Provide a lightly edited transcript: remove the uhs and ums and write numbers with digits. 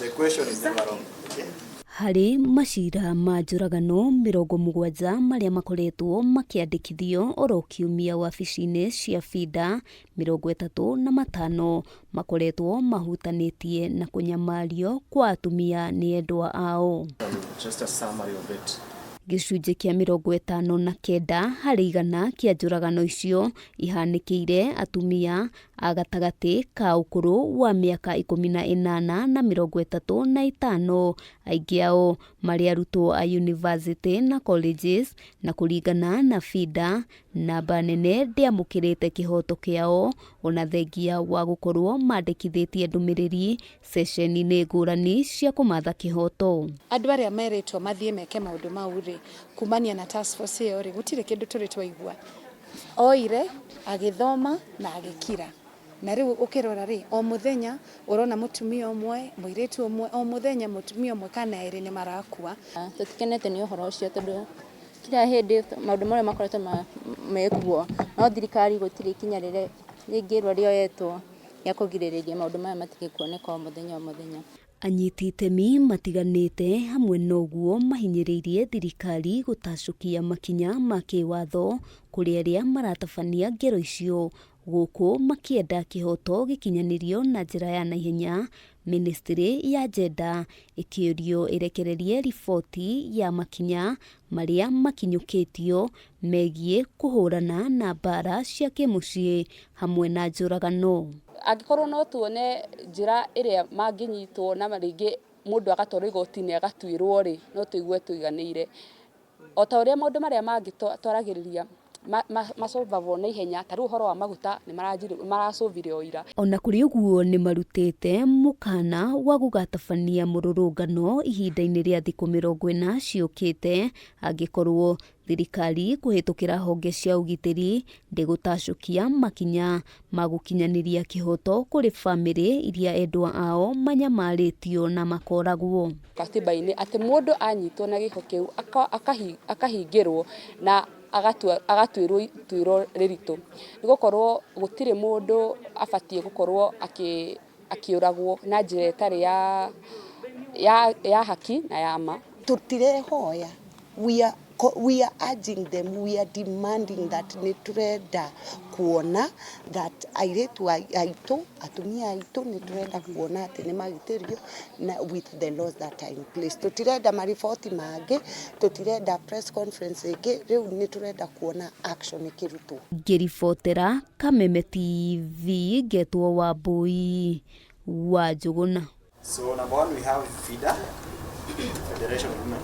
The question is never wrong. Okay? Harĩ macira ma njũragano 70 marĩa makoretwo makĩandĩkithio oro kiumia wabici-inĩ cia FIDA, 35 makoretwo mahutanĩtie na kũnyamario kwa atumia nĩ endwa ao. Just a summary of it. Gĩcunjĩ kĩa 59% kĩa njũragano icio ihanĩkĩire atumia a gatagatĩ ka ũkũrũ wa mĩaka 18 na 35, aingĩ ao marĩ arutwo a yunivasĩtĩ na colleges, na kũringana na FIDA, namba nene ndĩamũkĩrĩte kĩhoto kĩao ona thengia wa gũkorwo mandĩkithĩtie ndũmĩrĩri ceceni-inĩ ngũrani cia kũmatha kĩhoto. Andũ arĩa merĩtwo mathiĩ meke maũndũ mau rĩ, kumania na task force ĩyo rĩ, gũtirĩ kĩndũ tũrĩ twaigua. Oire agĩthoma na agĩkira. Na rĩu ũkĩrora rĩ, o mũthenya ũrona mũtumia ũmwe, mũirĩtu ũmwe, o mũthenya mũtumia ũmwe kana erĩ nĩ marakua. Tũtikenete nĩ ũhoro ũcio tondũ kila hĩndĩ maũndũ marĩa makoretwo mekuo, no thirikari gũtirĩ ikinya rĩrĩa rĩngĩrwo rĩoetwo rĩa kũgirĩrĩria maũndũ maya matige kuoneka o mũthenya o mũthenya. Anyiti itemi matiganĩte hamwe na ũguo mahinyĩrĩirie thirikari gũtacũkia makinya ma kĩwatho kũrĩ arĩa maratabania ngero icio, gũkũ makĩenda kĩhoto gĩkinyanĩrio na njĩra ya naihenya. Ministry ya Gender ĩkĩũrio ĩrekererie riboti ya makinya marĩa makinyũkĩtio megiĩ kũhũrana na mbara cia kĩmũciĩ hamwe na njũragano. Angĩkorwo no tuone njĩra ĩrĩa mangĩnyitwo na rĩngĩ mũndũ agatwarwo igoti-inĩ agatuĩrwo rĩ, no tũigue tũiganĩire. O ta ũrĩa maũndũ marĩa mangĩ twaragĩrĩria masolvagwo na ihenya, ta rĩu ũhoro wa maguta nĩ maracũvire o ira. Ona kũrĩ ũguo, nĩ marutĩte mũkana wa gũgatabania mũrũrũngano ihinda-inĩ rĩa thikũ 40 ciũkĩte angĩkorwo thirikari kũhĩtũkĩra honge cia ũgitĩri ndĩgũtacũkia makinya ma gũkinyanĩria kĩhoto kũrĩ bamĩrĩ iria endwa ao manyamarĩtio na makoragwo. Katiba-inĩ atĩ mũndũ anyitwo na gĩko kĩu akahingĩrwo na agatuĩrwo ituĩro rĩritũ, nĩ gũkorwo gũtirĩ mũndũ abatiĩ gũkorwo akĩũragwo na njĩra ĩtarĩ ya haki na ya ma. Tũtirehoya, we are urging them, we are demanding that nĩ tũrenda kuona that airĩtu aitũ, atumia aitũ, nĩ tũrenda kuona atĩ nĩ magitĩrio na with the laws that are in place. Tũtirenda mariboti mangĩ, tũtirenda press conference ĩngĩ, rĩu nĩ tũrenda kuona action ĩkĩrutwo. Ngĩribotera Kameme TV, ngetwo Wambui wa Njũgũna. So number one, we have FIDA, Federation of Women.